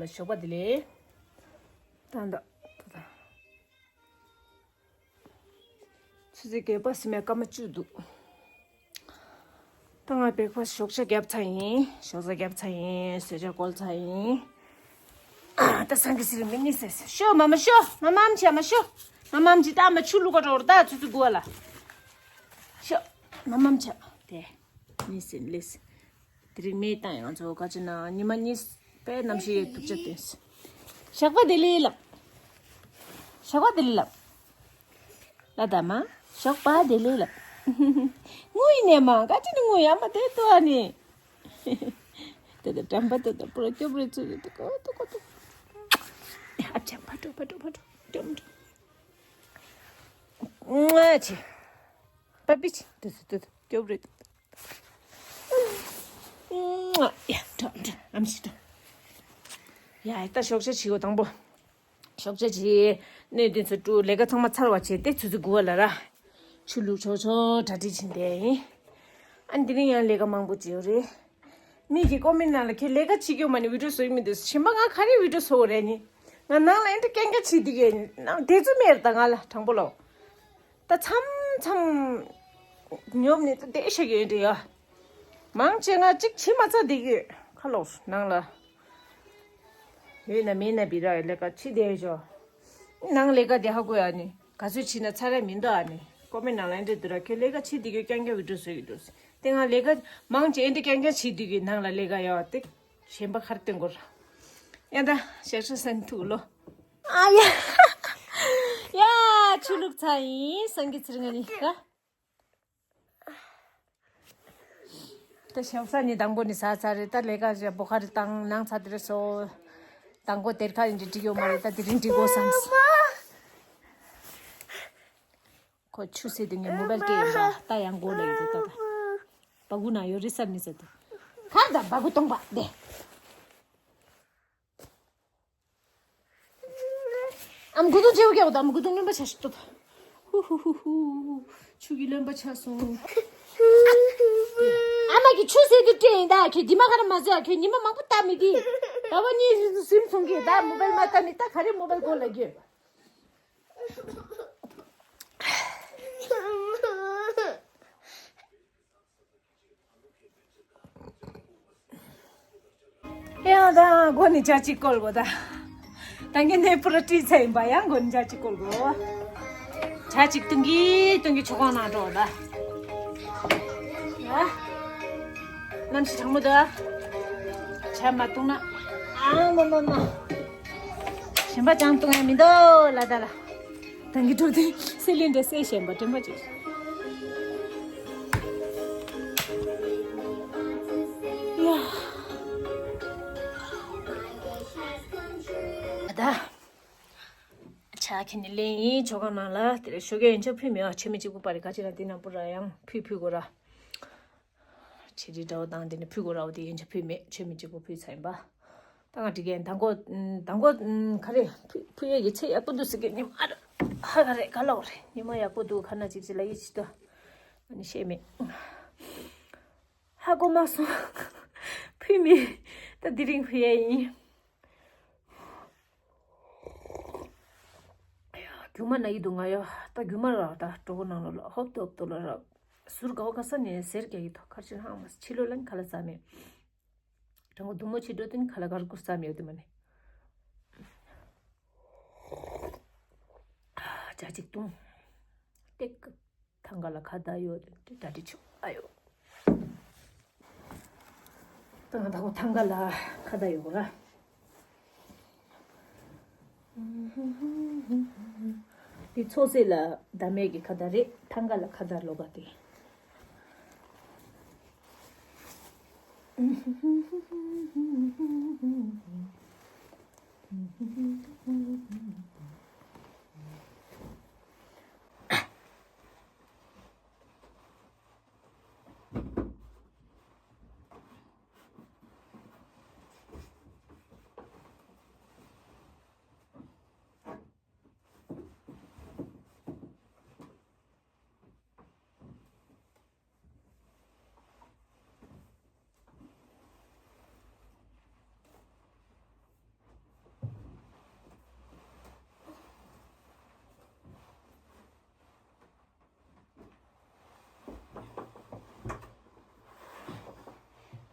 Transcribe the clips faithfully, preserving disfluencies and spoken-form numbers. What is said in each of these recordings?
ཞོགས་པ་བདེ་ལེགས། ད་ད་ད་ད། ཆུ་ཚོད་བརྒྱད་པ་ཟིན་མེད་སྐར་མ་བཅུ་འདུག་ད་ང་བེག་ཕ་སི་ཞོགས་ཇ་བརྒྱབ་ཚར་ཡིན། ཞོགས་ཇ་བརྒྱབ་ཚར་ཡིན། གསོལ་ཇ་བཀོལ་ཚར་ཡིན། ད་སང་གི་སི་རི་མི་ནི་སེ་སེ་ཤོ་མ་མ་ཤོ། མ་མམ་ཆེ་མ་ཤོ། མ་མམ་ཆེ་ད་མ་ཆུ་བླུག་ག་འགྲོ་ར་ད་ཆུ་ཚོད་དགུ་པ་ལ། ཤོ། མ་མམ་ཆེ། དེ། ནི་སེ་ལེ་སེ། དེ་རིང་མེ་བཏང་ཡང་ཚོ་ག་ཅི་ན་ཉི་མ་གཉིས་པའི་གནམ་གཤིས་ཡོད་ཐུག་ཅག་ཏེ། ཞག་པ་བདེ་ལེགས་ལབ། ཞག་པ་བདེ་ལེགས་ལབ། ལ་ད་མ། ཞག་པ་བདེ་ལེགས་ལབ། ངུ་ཡིན་ནས་མ་ག་ཅི་ནི་ངུ་ཡ་མ་དེ་ཏོ་ཨ་ནི། དེ་དེ་དྲན་པ་དེ་དེ་པུ་ར་སྐྱོབ་རེ་ཚུ་རེ་དེ་ཀོ་ཏོ་ཀོ་ཏོ། ཨ་ཅག་ཕ་ཏོ་ཕ་ཏོ་ཕ་ཏོ་ཏོ་ཏོ། ང་ཆེ། པ་པི་ཆེ་དེ་དེ་དེ་སྐྱོབ་རེ། ཡ། འགྲོ་འགྲོ་ཨམ་ཤི་འགྲོ། ཡ་ད་ཞོགས་ཇ་བྱིའོ་དང་པོ། ཞོགས་ཇ་བྱི། སྣོད་དེ་ཚོ་བཀྲུ་ལས་ཀ་ཚང་མ་ཚར་བ་བྱས་ཏེ་ཆུ་ཚོད་དགུ་པ་ལ་ར། ཆུ་བླུག་ཆོག་ཆོག་གྲ་སྒྲིག་བྱེད་བསྡད་ཡིན། ཨ་ནི་དེ་རིང་ཡང་ལས་ཀ་མང་པོ་བྱེད་ཡོད་རེད། མི་གི་ཀོ་མེན་ནང་ལ་ཁྱེད་ལས་ཀ་བྱེད་ཀྱི་ཡོད་མ་ནི་བི་ཌིའོ་བཟོ་ཡི་མི་འདུག་ཞིམ་པ་ང་ག་རེ་བི་ཌིའོ་བཟོ་དགོས་རེད་ནི། ང་ནང་ལ་ཨེ་འདྲ་རྐྱང་རྐྱང་བྱེད་བསྡད་ཀྱི་ཡིན་ནང་དེ་ཚོ་མེད་རེད་ད་ང་ལ་དྲང་པོ་ལོ། ད་མཚམས་མཚམས་ཉོབ་ནས་ད་བསྡད་ཤག་ཡོད་འདྲ་ཡ། མང་ཆེ་ང་གཅིག་བྱེད་མ་ཚར་བསྡད་ཀྱི་ཡོད་ཁ་ལོག་ནང་ལ། ཡོད་ན་མེད་ན་བི་ར་ལས་ཀ་བྱེད་བསྡད་ཤག་ནང་ལས་ཀ་དེ་ཧ་གོ་ཡ་ནི་ག་ཚོད་བྱེད་ན་ཚར་ར་མི་འདུག་ཨ་ནི་ཀོ་མེན་ནང་ལ་འདྲེ་འདུག་ར་ཁྱོད་ལས་ཀ་བྱེད་བསྡད་ཀྱི་ཡོད་རྐྱང་རྐྱང་བི་ཌིའོ་བཟོ་གི་འདུག་དེ་ང་ལས་ཀ་མང་ཆེ་འདྲེ་རྐྱང་རྐྱང་བྱེད་བསྡད་ཀྱི་ནང་ལ་ལས་ཀ་ཡོད་དེ། གཞན་པ་ཁར་སྟོན་དགོས་ར། ཡ་ད་ཞག་ཤོ་སན་ཐུག་ལོ། ཨ་ཡ། ཡ་ཆུ་བླུགས་ཚར་ཡིན་སང་གི་ཚེ་རིང་ང་ནི་ད། ད་ཞོགས་ས་ནི་དང་པོ་ནི་ཟ་ཚར་རེད་ད་ལས་ཀ་བྱས་པོ་ཁ་རེ་བཏང་ནང་ཚ་དེ་རེ་སོ། དང་པོ་དེར་ཁ་ཡིན་འདྲི་འགྲིག་ཡོད་མ་རེད་ད་དེ་རིང་འགྲིག་དགོས་བསམས། ཁོ་ཆུ་སེ་དེ་ངས་མོ་བལ་སྤྲད་ཡིན་པ་ད་ཡང་སྒོ་ལས་ཡོད་ད་ད། སྦ་གུ་ན་ཡོད་རེད་བསམ་ནི་ཟེར་དུ། གང་ད་སྦ་གུ་སྟོང་པ་དེ། ཨམ་གུ་དུང་ཅེའུ་ཀྱག་དམ་གུ་དུང་རློན་པ་ཆ་ཞིག་ཏོབ། ཧུ་ཧུ་ཧུ་ཧུ། ཆུ་གི་རློན་པ་ཆ་སོང་། ཨ་མ་གི་ཆུ་ཟེར་དུ་སྤྲད་ཡིན་ད་ཁྱེད་འདི་མ་ག་ར་མ་ཟོས་ཁྱེད་ཉི་མ་མང་པོ་ལྟ་མི་གི། ད་བ་གཉིས་ཟིན་སོང་གི་ད་མོ་བལ་མ་ལྟ་མི་ད་ག་རེ་མོ་བལ་གོ་ལ་གི། ཡང་ད་མགོ་ནས་ཇ་གཅིག་བསྐོལ་དགོས་ད། ད་ངས་ནས་པུ་ར་བཀྲུས་ཚར་ཡིན་པ་ཡང་མགོ་ནས་ཇ་གཅིག་བསྐོལ་དགོས། ཇ་གཅིག་བཏུང་གི་བཏུང་གི་ཆུ་ཁང་ནང་འགྲོ་ད། ཡ། གནམ་གཤིས་གྲང་མོ་འདུག་ཇ་མ་བཏུང་ན། ཨང་་ནོ་ནོ་ནོ། གཞན་པ་ཅང་བཏུང་ཡ་མི་འདུག་ལ་ད་ལ། ད་གི་འགྲོ་དུས་སེ་ལེན་འདྲ་སེ་གཞན་པ་དྲན་པ་ཅིག་ཡ། ད། ཆ་ཁྱེར་ནས་ལེན་ཡིན་ཆོ་ག་ནང་ལ་དེ་རེ་ཞོགས་ཀས་ཡན་ཆད་ཕུལ་མེད་ཨ་ཆེ་མི་གཅིག་པུ་པ་རེ་ག་ཅི་ན་དེ་ནང་པུ་ར་ཡང་ཕུལ་ཕུལ་དགོས་ར། ཆེ་རི་འདྲ་བོ་དང་དེ་ནས་ཕུལ་དགོས་ར་བོ་དེ་ཡན་ཆད་ཕུལ་མེད་ཆེ་མི་གཅིག་པུ་ཕུལ་ཚར་ཡིན་པ། ད་ང་འགྲིག་གས་དང་གོ་དང་གོ་ག་རེ་ཕུལ་ཕུལ་ཡས་ཡིད་ཆེས་ཡག་པོ་འདུག་ཟེར་གི་ཉི་མ་ཧ་ག་རེ་ག་ལ་བ་རེ་ཉི་མ་ཡག་པོ་འདུག་ཁ་ན་ཅིག་ཅིག་ལ་ཡིད་ཆེས་ཏོ། ཨ་ནི་ཤེས་མེད། ཧ་གོ་མ་སོང་། ཕུལ་མེད། ད་དེ་རིང་ཕུལ་ཡས་ཡིན། ཡ། རྒྱུ་མ་ན་ཡི་འདུག་ང་ཡ། ད་རྒྱུ་མ་ར་ད་གྲོགས་པོ་ནང་ལོགས་ལ་ཧོབ་ཏོ་ཧོབ་ཏོ་ལ་ར། ཟུར་ག་བ་ག་ས་ནས་ཟེར་རྒྱག་གི་ཐོག་ཁར་ཕྱིན་ཧང་མ་ཕྱི་ལོགས་ལ་ནི་ཁ་ལག་ཟ་མེད། དྲང་པོ་འདུག་མོ་ཕྱི་འགྲོ་དུས་ནི་ཁ་ལག་གར་ཁུར་ཟ་མེད་དེ་མ་ནི། ཇ་གཅིག་བཏུང་། ཏེག་ཐང་ག་ལ་ཁ་བརྡ་ཡོད་དེ་གྲ་སྒྲིག་ཆུ་ཨ་ཡོ། ད་ང་ད་གོ་ཐང་ག་ལ་ཁ་བརྡ་ཡོད་གོ་ར། འདི་ཚོ་སེ་ལ་བརྡ་མེད་ཀྱི་ཁ་བརྡ་རེད་ཐང་ག་ལ་ཁ་བརྡ་ལོ་ག་དེ།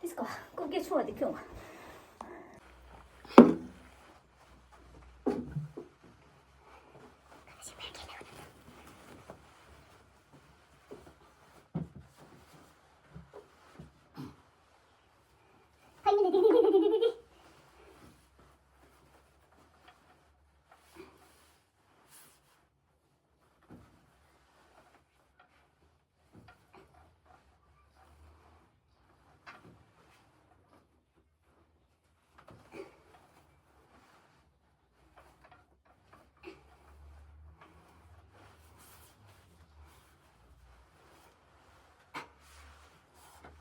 ཏིས་ཀོ་རྐུབ་བཀྱག་ཆུང་བ་དེ་ཁྱོང་བ།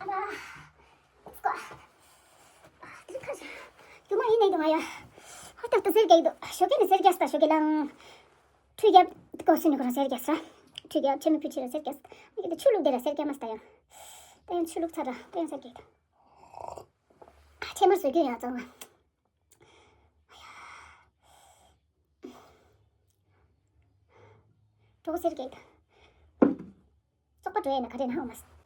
ཨ་མ། སྐོ། དེ་ཁ་ཤས། རྒྱུ་མ་ཡིན་ནས་འདུག་ང་ཡ། ཧ་ཏག་ཏག་ཟེར་གྱི་འདུག་ཞོགས་ཀས་ནས་ཟེར་རྒྱག་སྟ་ཞོགས་ཀས་ལང་། ཁྲུས་རྒྱབ། ཀོ་སི་ནི་ཁོ་རང་ཟེར་རྒྱག་ས། ཁྲུས་རྒྱབ་ཆེན་མོ་ཕུ་ཆི་ར་ཟེར་རྒྱག་ས། ངས་ཀྱི་ཆུ་བླུགས་དེ་ར་ཟེར་རྒྱག་མ་སྟ་ཡང་། ད་ཡང་ཆུ་བླུགས་ཚར་ར་ད་ཡང་ཟེར་གྱི་འདུག་ཕྱེ་མར་བཟོས་རྒྱུ་ཡང་གཙང་མ། གྲོགས་ཟེར་གྱི་འདུག་བཙོག་པ་འགྲོ་ཡས་ན་ག་རེ་ན་ཧ་མ་སོང་།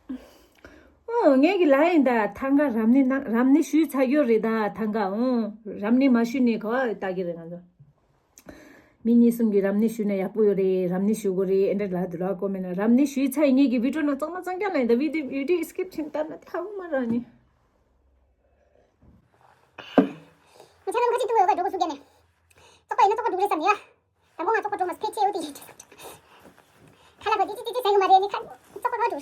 ཨོ་ངས་ཀྱི་ལ་ཡིན་ད་ཐང་ག་རམ་ནི་ན་རམ་ནི་ཞུས་ཚར་ཡོད་རེད་ད་ཐང་ག་ཨོ་རམ་ནི་མ་ཞུས་ནི་ག་བ་ལྟ་གི་རེད་ང་ཚོ། མི་གཉིས་གསུམ་གྱི་རམ་ནི་ཞུས་ན་ཡག་པོ་ཡོད་རེད་རམ་ནི་ཞུ་དགོས་རེད་ཨེ་འདྲ་ལ་དུ་ལ་ཀོ་མེད་ན་རམ་ནི་ཞུས་ཚར་ངས་ཀྱི་བི་ཌིའོ་ན་གཙང་མ་གཙང་རྐྱང་ལ་ཡིན་ད་བི་ཌིའོ་བི་ཌིའོ་སི་ཀིབ་བྱེད་ད་ན་ཐང་མ་ར་ནི། ང་ཆ་ལམ་ཁ་ཅིག་ཏུ་ཡོད་པ་འགྲོ་གོ་སུ་རྒྱ་ནས། བཙོག་པ་ཡིན་ན་བཙོག་པ་འགྲོ་རེད་བསམ་ཡ། དང་པོ་ང་བཙོག་པ་འགྲོ་མ་ཕལ་ཆེར་ཡོད་དེ་ཡིན། ཁ་ལག་པ་ཅི་ཅི་ཅི་ཅི་ཟ་གི་མ་རེད་ནི་ཁ་བཙོག་པ་ག་འགྲོ།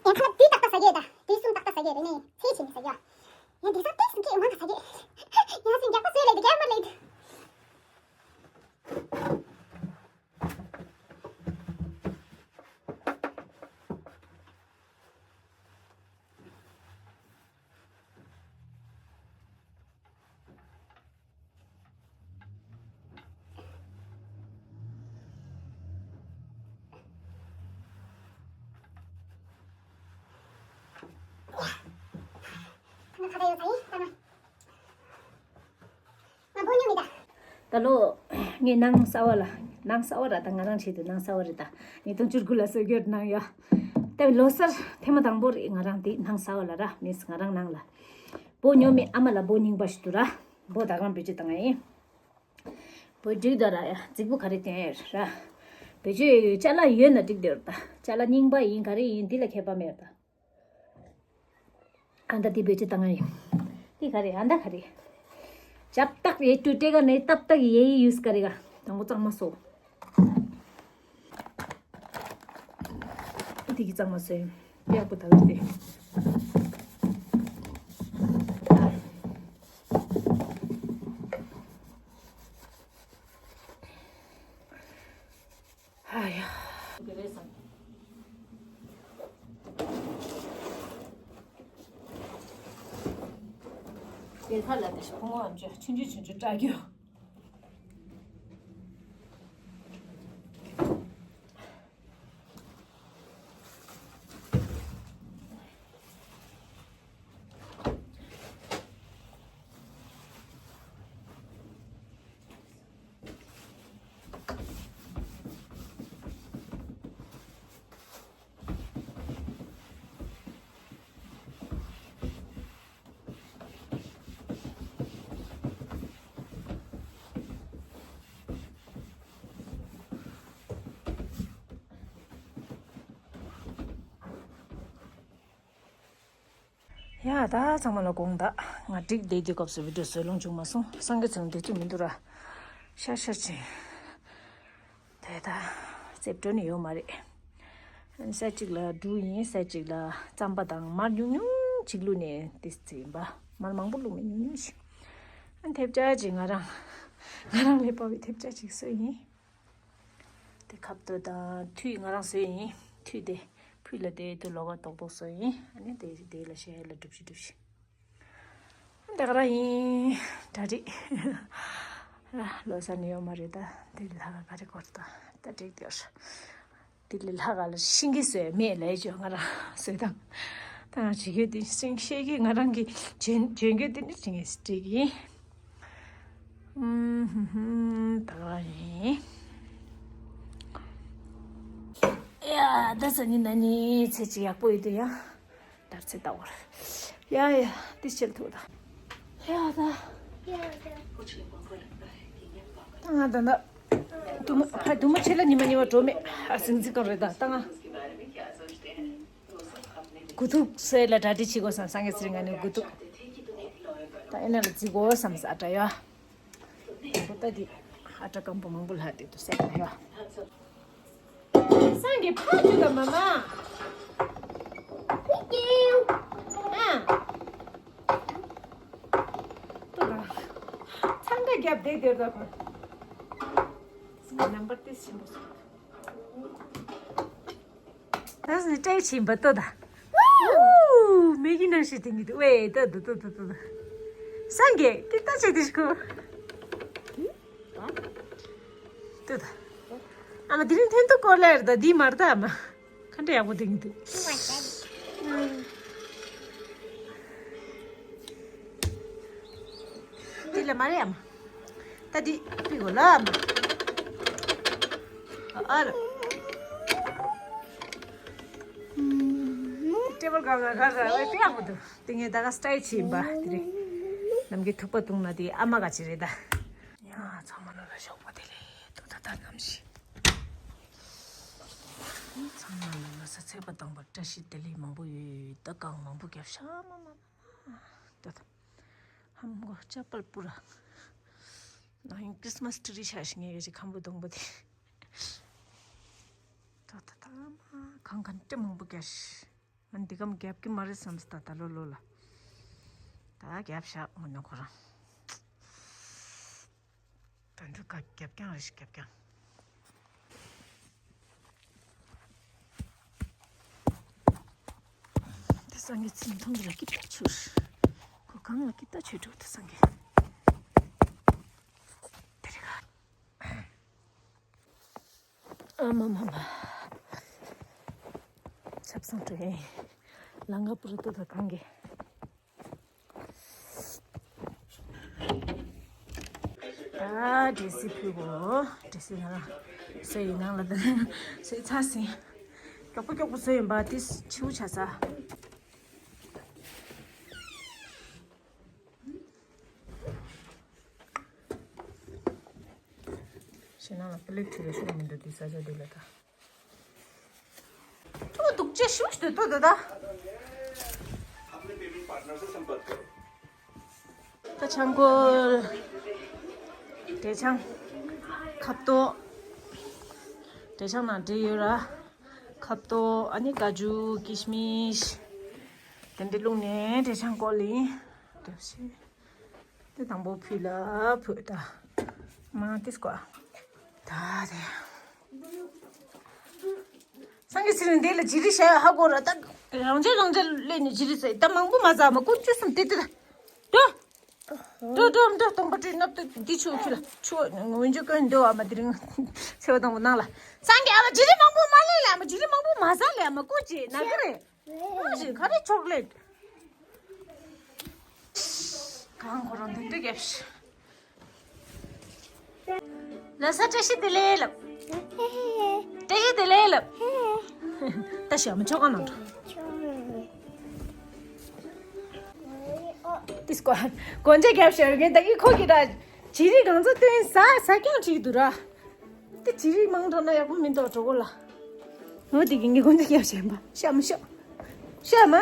ཡང་ཁ་ལག་དུས་ཏག་ཏག་ཟ་གི་ཡོད་ད་དུས་གསུམ་ཏག་ཏག་ཟ་གི་ཡོད་རེད་ནི་ཚེ་ཕྱིན་ནི་ཟ་གི་ཡ། ཡང་དེ་ས་ཏིག་སུམ་ཀེ་མང་ག་ཟ་གི། ཡང་སེམས་རྒྱག་པ་བཟོས་ལས་དེ་རྒྱག་མ་ལས། ང་ཁ་ད་ཡོད་ས་ཡིན་ད་ང་། ང་བོ་ཉོ་མི་ད། ད་ལོ། ངས་ནང་གསར་བ་ལ། ནང་གསར་བ་ར་ད་ང་རང་ཆེད་དུ་ནང་གསར་བ་རེད་ད། ངས་དུང་ཕྱུར་དགུ་ལ་གསོལ་རྒྱུར་གནང་ཡོད། ད་ལོ་གསར་ཐེངས་མ་དང་པོ་རེད་ང་རང་དེ་ནང་གསར་བ་ལ་ར་མིས་ང་རང་ནང་ལ། བོ་ཉོ་མི་ཨ་མ་ལ་བོ་རྙིང་པ་ཞིག་འདུག་ར། བོ་ད་གང་བེད་སྤྱོད་བཏང་ཡ་ཡིན། བོ་འགྲིག་ད་ར་ཡ་རྫིག་པོ་ག་རེ་བསྟན་ཡ་ར། བེད་སྤྱོད་ཅ་ལག་ཡོད་ན་འགྲིག་དེ་ར་ད། ཅ་ལག་རྙིང་པ་ཡིན་ག་རེ་ཡིན་འདི་ལ་ཁྱད་པར་མེད་ར་ད། ཨ་ད་འདི་བེད་སྤྱོད་བཏང་ཡ་ཡིན། འདི་ག་རེ་ཨ་ད་ག་རེ། ཇབ་ཏག་ཡེ་ཏུ་ཏེ་ག་ནེ་ཏབ་ཏག་ཡེ་ཡུས་ག་རེ་ག་དང་པོ་གཙང་མ་བཟོ། འདི་གི་གཙང་མ་བཟོ་ཡིན། ཡག་པོ་ད་ག་སྟེ། ཨ་ཡ། དེ་ཁ་ལ་དེ་ཁོང་ངམ་ཅོ་ཆུང་ཆུང་ཆུང་ཆུང་བཀྲ་རྒྱུ། ཡ་ད་ཚང་མ་ལ་དགོངས་དག་ང་འགྲིག་བསྡད་དུས་སྐབས་སུ་བི་ཌིའོ་བཟོས་ལོང་བྱུང་མ་སོང་སངས་རྒྱས་ཚང་བསྡད་རྒྱུ་མི་འདུག་ར། ཤར་ཤར་ཕྱིན། དེ་ད་རྩེབ་འགྲོ་ནི་ཡོད་མ་རེད། ས་གཅིག་ལ་འབྲུ་ཡིན་ས་གཅིག་ལ་རྩམ་པ་དང་མར་ཉུང་ཉུང་གཅིག་བླུགས་ནས་དེ་ཚེ་ཡིན་པ་མར་མང་པོ་བླུགས་མེད་ཉུང་ཉུང་ཞིག་ཨ་ཐེབས་ཆག་ཅིག་ང་རང་ང་རང་ལས་པ་བའི་ཐེབས་ཆག་ཅིག་བཟོས་ཡིན། དེ་ཁབ་ཏོ་དང་ཐུད་ང་རང་བཟོས་ཡིན། ཐུད་དེ་ཕུད་ལ་དེ་དུ་ལོག་ག་ཏོག་ཏོག་བཟོས་ཡིན། ཨ་ནི་དེ་དེ་ལ་ཤ་ཡ་ལ་གྲུབ་ཤི་གྲུབ་ཤི། ད་ག་རང་ཡིན། གྲ་སྒྲིག་ལོ་གསར་ནི་ཡོད་མ་རེད་ད། དེ་ལ་ལྷག་ག་ག་རེ་གོ་རེད་ད། ད་འགྲིག་དེར། དེ་ལས་ལྷག་ག་ལ་ཤིང་གི་བཟོས་མེད་ལས་ཅོ་ང་རང་བཟོས་དང་། ད་ང་བྱེད་རྒྱུ་དེ་ཤིང་ཤེས་ཀྱི་ང་རང་གི་བྱོན་བྱོན་རྒྱུ་དེ་ནི་བྱེད་ངེས་སི་འགྲིག་ཡིན། ད་ག་རང་ཡིན། ཡ་ད་ས་ནི་ན་ནི་ཚེ་ཅི་ཡག་པོ་ཡོད་དུ་ཡ། དར་ཚེ་ལྟ་བར། ཡ་ཡ། དེ་ཕྱིར་ཐུག་ད། ཡ་ད། ད་ང་ད་ད། དུ་མ་ཕ་དུ་མ་ཆེ་ལ་ཉི་མ་ཉི་མ་འགྲོ་མེད། ཨ་སིང་སིང་གང་རེད་ད་ད་ང་། དགུ་ཐུག་སེ་ལ་གྲ་སྒྲིག་བྱེད་དགོས་བསམ་སངས་རྒྱས་ཚེ་རིང་ང་ནི་དགུ་ཐུག་ད་ཨེ་ན་ལ་རྩི་དགོས་བསམ་ས་འདྲ་ཡོད། ཁོ་ད་དེ་ཨ་ཏྲ་སྐམ་པོ་མང་པོ་ལྷག་དེ་དུ་སེ་ལ་ཡོད། སངས་རྒྱས་ཕ་ཆུ་དང་མ་མ། ཨ། ཏོ་ད། ཚང་ད་རྒྱབ་བསྡད་དེར་ད་ཁོ། སི་ནམ་བར་ཏེ་ཞིམ་པོ་སོང་། ད་སི་ནི་ཏྲེ་ཆིན་པ་ཏོ་ད། ཨུ། མེ་གི་ནང་ཞིག་དེ་ངི་དུ་ཝེ་ཏོ་ཏོ་ཏོ་ཏོ་ཏོ། སངས་རྒྱས་ཀི་ཏ་ཆེ་དེ་ཤི་ཁོ། ཏོ་ད། ཨ་མ་དེ་རིང་ཐེན་ཏོ་ཀོ་ལེར་ད་དི་མར་ད་ཨ་མ། ཁ་འདྲ་ཡག་པོ་དེ་གི་འདུག་དེ་ལ་མ་རེད་ཨ་མ། ད་དེ་པི་གོ་ལ་ཨ་མ། ཨ་ལ། ཏེ་བལ་ག་ག་ག་ག་བའི་པི་ཡག་པོ་འདུག་དེ་ངས་ད་ག་སི་ཊལ་བྱེད་ཡིན་པ་དེ་རེད། ནམ་གྱི་ཐུག་པ་བཏུང་ན་དེ་ཨ་མ་ག་ཅི་རེད་ད། ཡ་ཚང་མ་ལོ་ལ་ཞོགས་པ་བདེ་ལེགས་འདུག་ད་ལྟ་ནམ་ཞིག་ཚང་མ་ལ་ལ་ས་ཚེས་པ་དང་པོ་བཀྲ་ཤིས་བདེ་ལེགས་མང་པོ་ཡོད་ད་གང་མང་པོ་རྒྱབ་ཤག་མ་མ་མ། ད་ད་ཧམ་གོ་ཅ་པལ་པུ་ར་ན་ཡིན་ཁྲི་སི་མ་སི་ཏི་རི་ཤ་ཞིག་ངས་ཡོད་ཅིག་ཁམ་བུ་སྡོང་པོ་དེ་ད་ད་ད་མ་གང་གང་ཏེ་མང་པོ་རྒྱབ་ཤག་ཨ་འདི་གམ་རྒྱབ་ཀྱི་མ་རེད་བསམ་སི་ད་ད་ལོ་ལོ་ལ། ད་རྒྱབ་ཤག་མ་ནོ་ཁོ་རང་། ད་འདི་ག་རྒྱབ་རྐྱང་རེ་ཞིག་རྒྱབ་རྐྱང་། དེ་སང་གི་ཚིམ་ཐང་གི་ལ་ཀི་ཏ་ཆུར། ཁོ་གང་ལ་ཀི་ཏ་ཆུ་འགྲོ་དེ་སང་གི། དེ་རེ་ག་ཨ་མ་མ་མ། ཆབ་སང་ཏྲོ་ཡིན། ལང་ག་པུ་རུ་ཏོ་ད་གང་གི། ཨ་འདྲེ་སི་ཕུལ་གོ་འདྲེ་སི་ནང་ལ་སོ་ཡི་ནང་ལ་སོ་ཡི་ཚ་སིན། མགྱོགས་པོ་མགྱོགས་པོ་སོ་ཡིན་པ་དེ་ཆིའུ་ཆ་ས། ཞེ་ནང་ལ་པི་ལེ་ཁྲི་རེ་ཤོག་མི་འདུག་དེ་ས་ཆ་དེ་ལ་ད། ཏོ་དུག་ཅེ་ཤུ་ཤུ་ཏོ་ཏོ་ད། ད་ཆང་ཀོལ། འབྲས་ཆང་། ཁབ་ཏོ། འབྲས་ཆང་ནང་འབྲས་ཡོད་ར། ཁབ་ཏོ་ཨ་ནི་ཀ་ཇུ་ཀིཤ་མིཤ། དེ་འདྲའི་བླུགས་ནས་འབྲས་ཆང་བསྐོལ་ཡིན། འདྲ་ཞིག་དེ་དང་པོ་ཕུད་ལ་ཕུད་ད། མ་ཏིས་ཀོ་ད་དེ། སངས་རྒྱས་ཚེ་རིང་འདི་ལ་ཇི་རི་ཤ་ཡ་ཧ་གོ་ར་ད། རང་ཅག་རང་ཅག་ལས་ནས་ཇི་རི་ཟེར་ད་མང་པོ་མ་ཟ་མ་ཀུན་ཅུ་སུམ་དེ་དེ་ད། འགྲོ། འགྲོ་འགྲོ་འགྲོ་སྟོང་པ་སྤྲུལ་ནབ་ཏུ་འདི་ཆུ་ཁྱི་ལ་ཆུ་འོན་ཆུ་ཀོན་འདོ་བ་མ་དེ་རིང་ཚེ་བ་དང་པོ་ནང་ལ། སངས་རྒྱས་ཨ་མ་ཇི་རི་མང་པོ་མ་ལས་ལ་ཨ་མ་ཇི་རི་མང་པོ་མ་ཟ་ལས་ཨ་མ་ཀུན་ཅི་ན་གི་རེད། ཨ་ཞིག་ག་རེ་ཆོག་ལེ། གང་ཁོ་རང་དེ་འདྲ་རྒྱབ་ཤི། ལ་ས་བཀྲ་ཤིས་བདེ་ལེགས་ལབ། བཀྲ་ཤིས་བདེ་ལེགས་ལབ། ད་ཞྭ་མོ་ཆོག་ག་ནང་འགྲོ། ཏིས་ཀོ་གོན་ཆ་རྒྱབ་ཤར་གན་ད་ཨི་ཁོ་གི་ད་ཇི་རི་གང་ཚ་སྟོན་ས་ས་ཀྱང་བྲིས་འདུག་ར། དེ་ཇི་རི་མང་དྲགས་ན་ཡག་པོ་མི་འདུག་གྲོགས་པོ་ལ། འོ་དེ་གི་ངས་གོན་ཆ་རྒྱབ་ཤར་པ་ཤ་མ་ཤོག་ཤ་མ།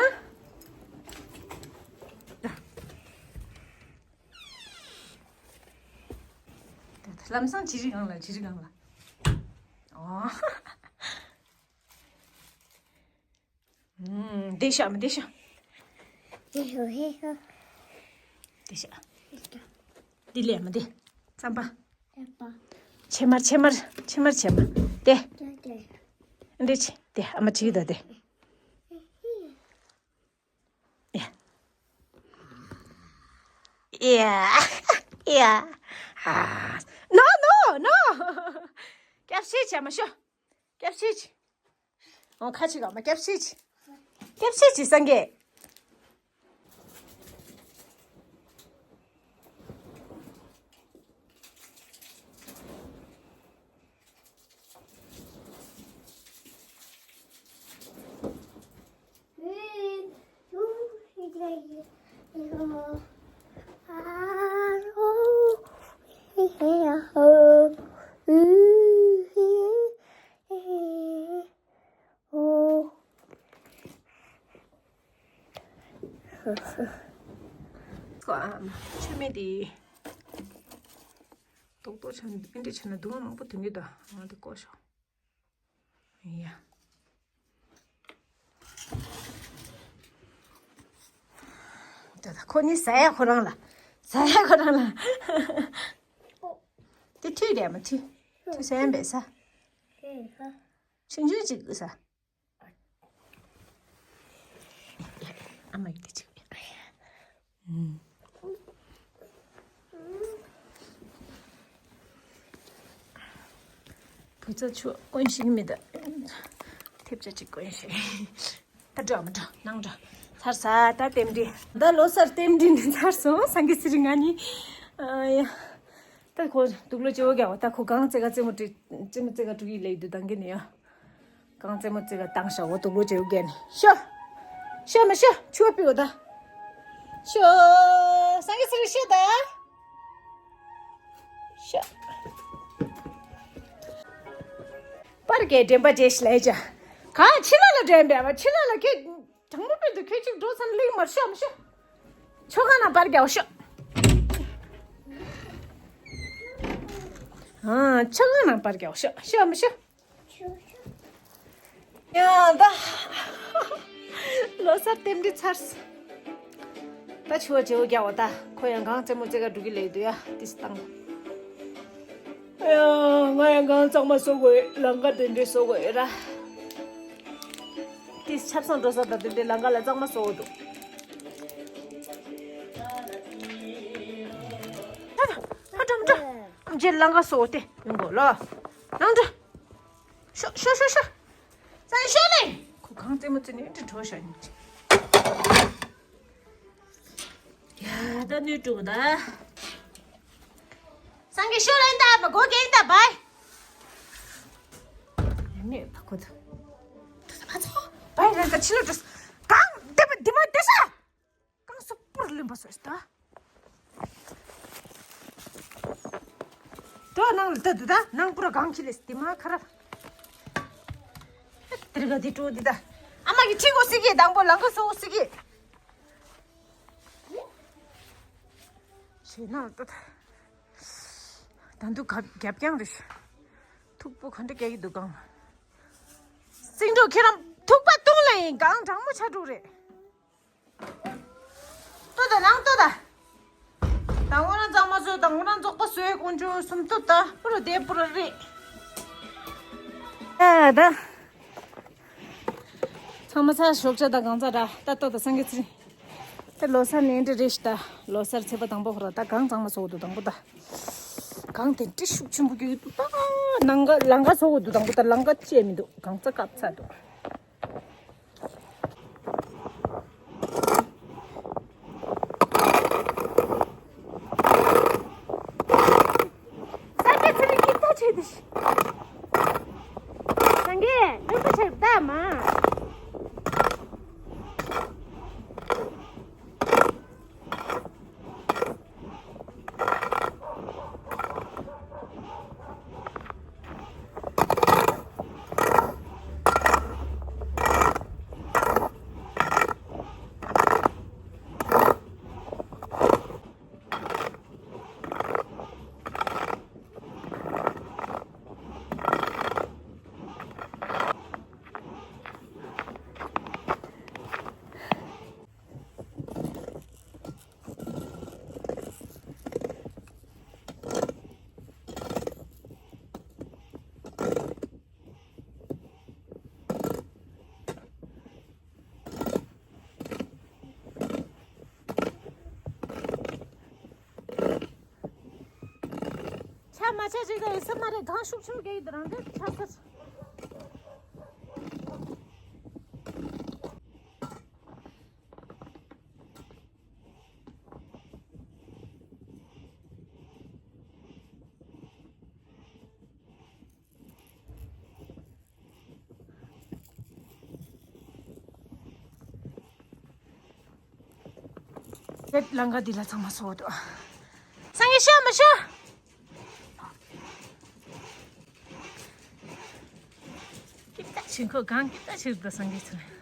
ལམ་སང་ཇི་རི་གང་ལ་ཇི་རི་གང་ལ། ཨོ། ཨུམ། བདེ་ཤག་མི་བདེ་ཤག་ཧེ་ཧོ་ཧེ་ཧོ། བདེ་ཤག་འདི་ལས་མི་བདེ། རྩམ་པ། རྩམ་པ། ཕྱེ་མར་ཕྱེ་མར་ཕྱེ་མར་ཕྱེ་མར་བདེ། བདེ་བདེ། འདི་ཆེ་བདེ་ཨ་མ་ཅིག་ད་བདེ། ཧེ་ཧེ། ཡ། ཡ། ཡ། ཨ། ནོ་ནོ་ནོ། སྐྱབས་ཤིག་བྱ་མ་ཤོག་སྐྱབས་ཤིག་ཨོ་ཁ་ཅིག་ཨ་མ་སྐྱབས་ཤིག་སྐྱབས་ཤིག་སངས་རྒྱས། ཁོ་ཨ་མ་ཆུ་མེད་དེ། ཏོག་ཏོག་ཆ་ཨེ་འདྲ་ཆ་ན་སྡུག་བསྔལ་མང་པོ་ཐོན་གྱི་འདུག་ཨ་དེ་བཀོག་ཤོག་ཡ། ད་ད་ཁོ་ནི་ཟ་ཡ་ཁོ་རང་ལ། ཟ་ཡ་ཁོ་རང་ལ། དེ་ཐུད་རེད་མ་ཐུད། ཐུད་ཟ་ཡ་མེད་ཟ། ཆུང་ཆུང་ཅིག་ཟ། ཨ་མ་ཡིས་དེ་ཅིག་ཨུམ། བུ་ཚ་ཆུ་བསྐོན་ཤེས་མེད་ད། ཐེབས་ཆ་ཅིག་བསྐོན་ཤེས། ད་འགྲོ་མི་འགྲོ་ནང་འགྲོ། ཚར་ས་ད་རྟེན་འབྲེལ། ད་ལོ་གསར་རྟེན་འབྲེལ་འདི་ཚར་སོང་སངས་རྒྱས་ཚེ་རིང་ང་གཉིས། ཨ་ཡ། ད་ཁོ་དུག་ལོག་བྱེད་འོ་རྒྱག་འོ། ད་ཁོ་གང་རྩེ་ག་རྩེད་མོ་དྲི་རྩེད་མོ་རྩེ་ག་འགྲོ་གི་ལེགས་འདུག་དང་གི་ནི་ཡ། གང་རྩེད་མོ་རྩེ་ག་བཏང་ཤག་འོ་དུག་ལོག་བྱེད་འོ་རྒྱག་ནི་ཤོ། ཤོ་མ་ཤོ་ཆུ་བ་ཕི་འོ་ད། ཤོ། སངས་རྒྱས་ཚེ་རིང་ཤོ་ད། ཤོ། པར་གའི་འདྲེན་པ་རྗེས་ལས་བྱ། ག་ཕྱི་ལ་ལ་འདྲེན་པས་བ་ཕྱི་ལ་ལ་ཁྱེད། དྲང་མོ་པའི་དུ་ཁྱོད་ཅིག་འགྲོ་ཚར་ལིག་མར་ཤོག་མི་ཤོག་ཆོ་ག་ན་པར་རྒྱག་ཤོག་ཨ་ཆོ་ག་ན་པར་རྒྱག་ཤོག་ཤོག་མི་ཤོག་ཡ་ད། ལོ་གསར་རྟེན་འབྲེལ་ཚར། ད་ཆུ་བ་བྱེའུ་རྒྱག་འོ་ད་ཁོ་ཡང་གང་རྩེད་མོ་རྩེ་ག་འགྲོ་གི་ལེགས་འདུག་ཡ་ཏིས་བཏང་། ཨ་ཡ། ང་ཡང་གང་གཙང་མ་བཟོ་དགོས་ལང་ཀ་དེ་འདྲས་བཟོ་དགོས་ར། དེ་ཆབ་གསང་འགྲོ་ས་དང་དེ་འདྲས་ལང་ཀ་ལ་གཙང་མ་བཟོ་དགོས་འདུག་ད་ད་ཨ་འགྲོ་མི་འགྲོ། ཨམ་ཆི་ལང་ཀ་བཟོ་དེ་ཡོང་གོ་ལོ། ནང་འགྲོ། ཤོ་ཤོ་ཤོ་ཤོ། ས་ཡ་ཤོ་ལེ། ཁོ་གང་རྩེད་མོ་རྩེ་ནས་འདྲི་འགྲོ་ཤ་ཡིན་ཅིག་ཡ་ད་ནུས་དྲུག་ད། སངས་རྒྱས་ཤོ་ལེན་ད་མ་གོ་གེ་ད་བའི། ནུས་ད་ཁོ་ད། ད་ད་ཕ་ཚོ། བའི་རེད་ད་ཕྱི་ལ་འགྲོ། གང་དེ་མ་དེ་མ་དེ་ས། གང་སུ་པུར་ལུན་པ་སོས་ད། འགྲོ་ནང་ལ་ད་དུ་ད་ནང་པུ་ར་གང་ཁྱི་ལེ་དེ་མ་ཁ་ར། དེར་ག་དེ་འགྲོ་དེ་ད། ཨ་མ་གི་ཁྲི་གོ་སི་གི་དང་པོ་ལང་ཀ་སོ་སི་གི་ཞེ་ན་ད་ད་འདུག་ག་རྒྱབ་རྐྱང་རེད། ཐུག་པོ་ག་འདྲ་རྒྱག་གི་འདུག་གང་། སེང་འབྲུག་ཁྱེད་རང་ཐུག་པ་བཏུང་ལ་ཡིན་གང་དྲང་མོ་ཆ་འགྲོ་རེད། ལྟོས་དང་ནང་ལྟོས་དང་། དང་པོ་རང་གཙང་མ་བཟོས་དང་པོ་རང་རྫོགས་པ་བཟོས་དཀོན་མཆོག་གསུམ་ལྟོས་དང་པུ་རུ་བདེ་པུ་རུ་རེད། ཨ་ད། ཚང་མ་ཚ་ཞོགས་ཇ་དང་གང་ཚ་ར་ད་ལྟོས་དང་སངས་རྒྱས་ཚེ་རིང་། ད་ལོ་གསར་ནས་འདྲ་རེད་ཤི་ད། ལོ་གསར་ཚེས་པ་དང་པོ་ཧོ་ར་ད་གང་གཙང་མ་བཟོ་དགོས་འདུག་དང་པོ་ད། གང་དེ་འདྲ་ཤུགས་ཆེན་པོ་རྒྱུག་གི་འདུག་ད། ནང་ག་ལང་ཀ་བཟོ་དགོས་འདུག་དང་པོ་ད་ལང་ཀ་བཅད་མི་འདུག་གང་ཚ་སྐབས་ཚ་འདུག་སངས་རྒྱས་ཚེ་རིང་གིས་ལྟ་བྱེད་དེ། སངས་རྒྱས་ལྟ་བྱེད་ད་མ། ཆ་མ་ཆ་ཅིག་ད་ཡོད་ས་མ་རེད། གང་ཤུགས་ཆེ་རུ་རྒྱག་གི་འདུག་རང་འདྲ་ཆགས་ས། ལང་ཀ་འདི་ལ་ཚང་མ་སོ་དོ། སངས་རྒྱས་ཤོ་མ་ཤོ། ཀི་ཏ་ཆིན་ཁོ་གང་ཀི་ཏ་ཆིར་དོ་སངས་རྒྱས་ཚོ།